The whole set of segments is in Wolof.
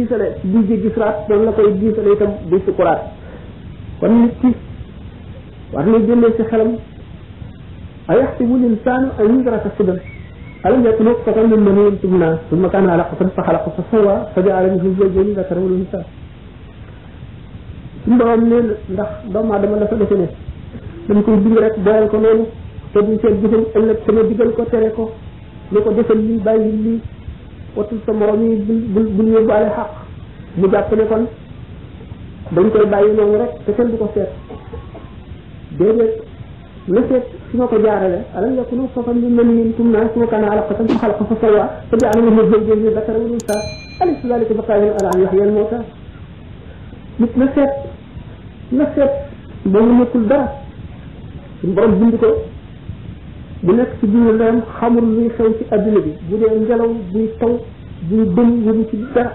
diisale buy jéggi siraat noonu la koy diisale itam buy sukuraat kon nit ki war na génnee si xelam ayaxsibu linsaanu an yutraka sudan alam yakun nutfatan min maniyyin yumna thumma kana alaqatan fa xalaqa fa sawwa fa ja'ala minhu zawjayni dhakara wal unsa suñu borom ne ndax doomu aadama dafa defe ne dañ koy bind rek boyal ko noonu te duñ seen jëfam ëllëg sama digal ko tere ko ne ko defal lii bàyyi lii watul sa morom yi bul yóbbaale xaq mu jàpp ne kon dañ koy bàyyi noonu rek te kenn du ko seet déedéet na seet fi ma ko jaarale alam yakun nutfatan min maniyyin yumna thumma kana alaqatan fa xalaqa fa sawwa fa ja'ala minhu zawjayni dhakara wal unsa alaysa dhalika biqadirin ala an yuhyiya al-mawta nit na seet boo mu nekkul dara suñu borom bind ko bu nekk ci biir ndeyam xamul luy xew ci adduna bi bu dee ngelaw buy taw buy dëm yëgu ci dara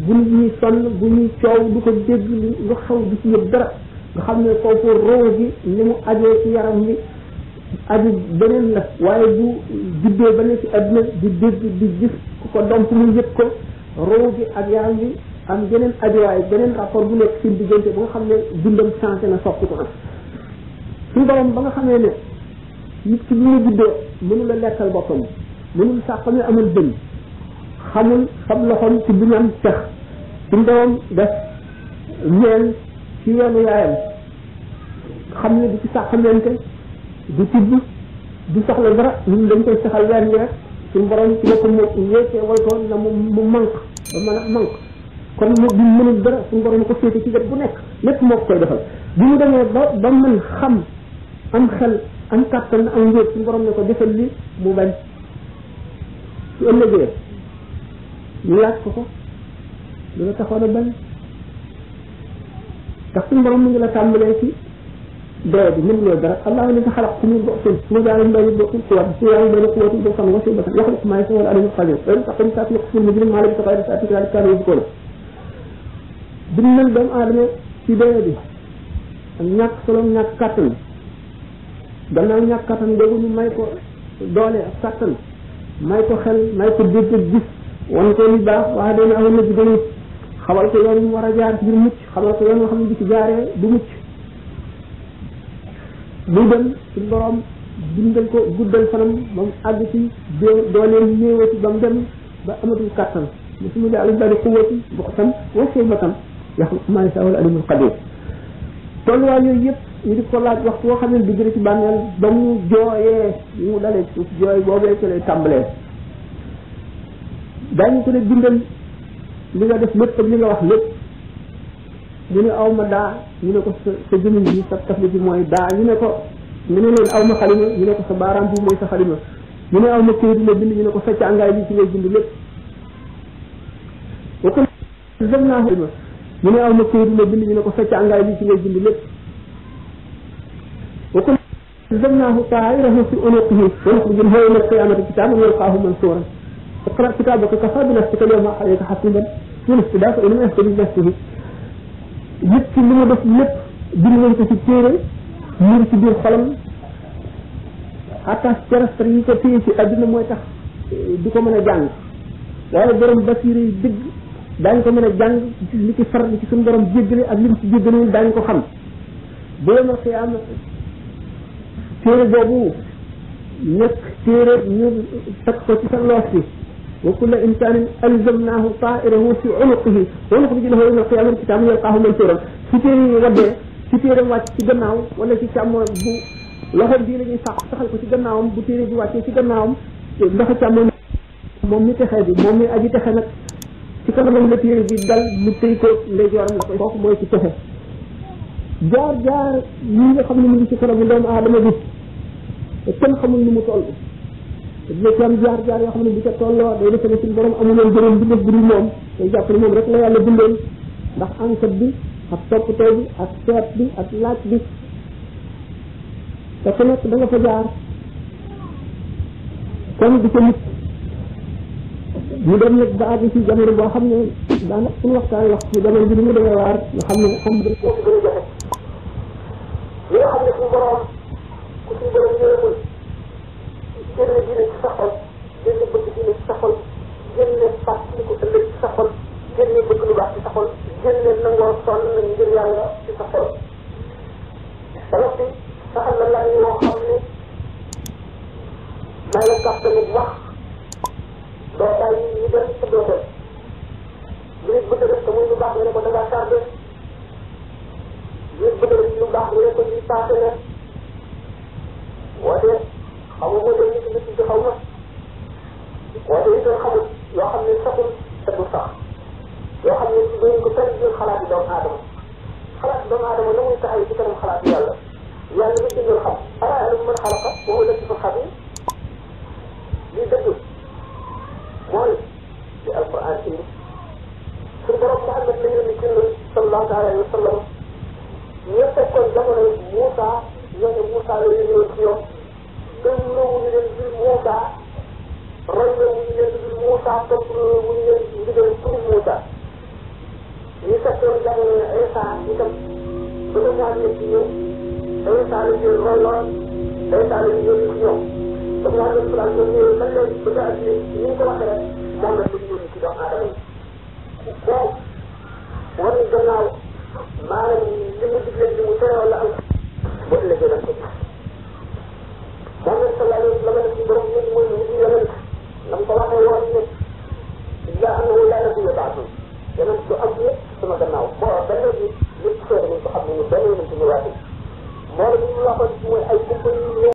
bu nit ñuy sonn bu ñuy coow du ko dégg lu xew du ci yëg dara nga xam ne foofu roo gi ni mu ajee ci yaram bi aju beneen la waaye bu juddee ba ne ci adduna di dégg di gis ku ko domp mu yëg ko roo gi ak yaram bi am beneen ajuwaay beneen rapport bu nekk seen diggante ba nga xam ne dundam changé na soppi ko nag suñu borom ba nga xamee ne nit ki bi mu juddoo mënul a lekkal boppam mënul sax xam ne amul bëñ xamul fab loxoom ci bi ñu am cex suñu borom def ñeel ci yoonu yaayam xam ne du ci sàqamente du tibb du soxla dara ñun dañ koy saxal weer ñi rek suñu borom ci boppam mu weesee wal ko na mu manque ba mën a manque kon mu bi mënul dara suñu borom ko féete ci wet bu nekk lépp moo ko koy defal bi mu demee ba mën xam am xel am kàttan am njëriñ suñu borom ne ko defal li mu bañ su ëllëgee ñu laaj ko lu la taxoon a bañ ndax suñu borom mu ngi la tàmbalee ci doye bi mënuloo dara allah ni nga xalaq ku ñu bokkul su ma jaaral mbay bokkul kuwaat su yàlla mbay kuwaatu ba xam nga si bakkan yaxluq maa yashaa wala alimul qadir loolu tax comme ça fi mu jëm maa la taxay sa ati daal kaanu ko la biñ nag doomu aadama ci doye bi ak ñàkk solo ñàkk kàttan gannaaw ñàkk kàttan boobu ñu may ko doole ak kàttan may ko xel may ko dégg ak gis wan ko li baax waaye dana amoon na ji dañu xamal ko yoon mu war a jaar ngir mucc xamal ko yoon nga xam ne bi ci jaaree du mucc muy dem suñu borom bindal ko guddal fanam ba mu àgg ci dooleem néewati ba mu dem ba amatul kàttan musuma di alim daal quwwati buxtan wa shaybatan yaxluqu maa yashaa wal alimul qadir tolluwaay yooyu yëpp ñu di ko laaj waxtu woo xam ne dugg ci bànneel ba mu jooyee mu dalee suuf jooy boobee ci lay tàmbalee daañu ko ne bindal li nga def lépp ak li nga wax lépp mu ne aw ma daa ñu ne ko sa jëmin bi sa tafli bi mooy daa ñu ne ko mu ne leen aw ma xalima ñu ne ko sa baaraam bi mooy sa xalima ñu ne aw ma këyit la bind ñu ne ko sa càngaay bi ci ngay bind lépp wa ko zëm naa xalima ñu ne aw ma këyit la bind ñu ne ko sa càngaay bi ci ngay bind lépp wa ko zëm naa taa'irahu fi unuqihi wa nuxriju lahu yawma al-qiyaamati kitaaban yalqaahu mansuuran iqra' kitaabaka kafaa bi nafsika al-yawma alayka hasiiban min istidaafa ilman yahtadi bi nafsihi nit ki li mu def lépp bind nañ ko ci téere mu ngi ci biir xolam attache terrestre yi ko téye ci adduna mooy tax du ko mën a jàng waaye borom basiire yi dëgg daañu ko mën a jàng li ci far li ci suñu borom jéggale ak li mu ci jéggalewul daañu ko xam bu yemal xiyaam téere boobu nekk téere ñu teg ko ci sa loos bi wa kulla insanin alzamnahu ta'irahu fi unuqihi wa nuxriju lahu yawma al-qiyamati kitaban yalqaahu mansuuran su téere yi waddee ci téere wàcc ci gannaaw wala ci càmmoñ bu loxo bii la ñuy saxal ko ci gannaawam bu téere bi wàccee ci gannaawam loxo càmmoñ moom mi texee bi moom mi aji texe nag ci kanamam la téere bi dal mu tëy ko ndeyjooram la koy kooku mooy ci texe jaar yi nga xam ne mu ngi ci kanamu doomu aadama bi te kenn xamul ni mu toll dina ci am jaar yoo xam ne bu ca tolloo day defe ne suñu borom amuloon jërëm bi def bu dul moom day jàpp ne moom rek la yàlla bindoon ndax enquête bi ak toppatoo bi ak seet bi ak laaj bi te ku nekk da nga fa jaar kon di ko nit ñu dem nag ba àgg ci jamono boo xam ne daanaka suñu waxtaan wax ci jamono bi ni mu demee waar nga xam ne xam dañ ko gën a joxe li nga xam ne suñu borom ku suñu borom yërëmul génne diine ci sa xol génne bëgg diine ci sa xol génne fàttali ko ëllëg ci sa xol génne génne nangoo sonn ngir yàlla ci sa xol ba noppi saxal la laaj yoo xam ne may la kàttanu wax doo bàyyi ñu dem te doo dem nit bëgg def te muy lu baax nga ne ko da ngaa tardé nit bëgg def lu baax nga ne ko lii passé na woote xaw ma dem nit nit ci xaw ma woote itam xamul yoo xam ne saxul te du sax yoo xam ne ci dañ ko tënk jël xalaat yi doomu aadama xalaat yi doomu aadama la muy taxaw ci kanam xalaat yàlla yàlla li ci doon xam ara lu mën xalaqa boo la ci fa xam yi lii dëgg mooy ci alquran indi suñu borom Muhammad la yónni ci ñun sallallahu alayhi wa sallam ñëpp fekkoon jamono Moussa ñooñu Moussa la yónni woon ci ñoom gëm lawuñu leen bi Moussa roy lawuñu leen bi Moussa topp lawuñu leen ndigal pour Moussa ñu fekkoon jamono Isa itam ba nga ñaan leen ci ñoom Isa la jël roy lool Isa la ñu yónni ci ñoom ba nga xam ne plan ñoom ñëwee ba léegi ba nga ak ni ñu ko waxee rek moom la ñu yónni ci doomu aadama yi kooku war nañ gannaaw maanaam li mu digle li mu tere wala am ba ëllëgee dañ ko gis moom la sallallahu alayhi wa sallam ci borom ñun mooy ñu ci yonent nam ko waxee woon ne illa annahu la nabiyya ba'du yonent du am lépp sama gannaaw boo ba léegi lépp seede nañ ko xam ne ñu benn yonent ñu waati moo la ñu waxoon mooy ay kumpa yu